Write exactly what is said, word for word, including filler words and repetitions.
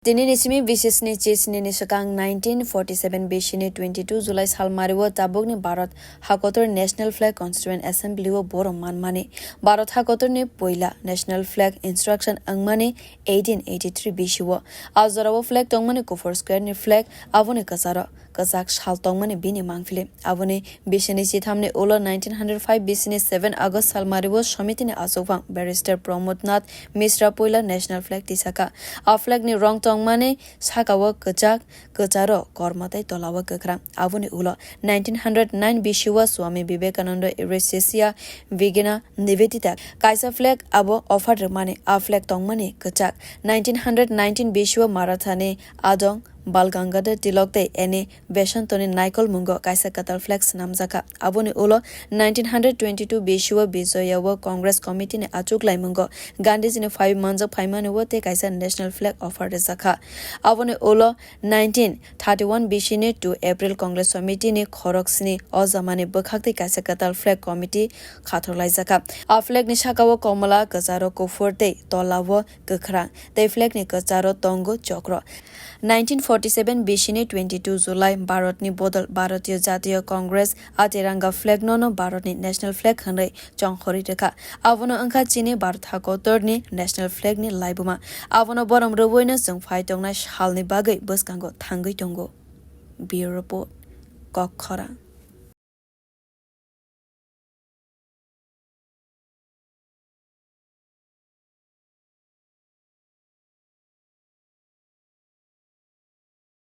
Tini ni simi bisisni chisni ni swkang nineteen forty seven bisini twenty two July salmario tabukni Bharat hakotor National Flag Constituent Assembly o borom manmani. Bharat hakotorni poila National Flag instruction wngmani eighteen eighty three bisio. A jorao flag tongmani kuphur square ni flag, aboni kwcharo kwchak sal tongmani bini mangpili. Aboni bisini chithamni ulo nineteen hundred five bisini seven August salmario somitini achukphang Barrister Pramod Nath Mishra poila National Flag tisaka. A flag ni rong tongmani sakao kwchak, kwcharo korma tei tolao kwkhrang. Aboni ulo nineteen hundred nine bisio Swami Vivekananda Eurasia Vigina Nivedita kaisa flag abo offer rwmani. A flag tongmani kwchak. Nineteen hundred nineteen bisio Marathani adong Bal Gangadhar Tilok tei N A Besantoni naikol mungo kaisa kwtal flag swnamjakha. Aboni ulo nineteen hundred twenty two bisio Bijoyao Congress Committee ni achuk laimungo Gandhiji ni phaiwi manjak phaimani o tei kaisa national flag offer rijakha. Aboni ulo nineteen thirty one bisini two April Congress Committee ni khorok sni o jamani bwkhak tei kaisa kwtal flag committee khathorlaijakha. A flag ni sakao komla, kwcharo kuphur tei tolao kwkhrang tei flag ni kwcharo tongo chokro. Nineteen forty seven bisini twenty two July Bharatni bodol Bharatiya Jatiya Congress a Tiranga flag nono Bharatni national flag hwnwi chongkhorwi rwkha. Abono wngkha chini Bharat hakotorni national flag ni laibuma. Abono borom rwuino chwng phai tongnai salni bagwi bwskango thangwi tongo. Bureau Report, Kokkhorang.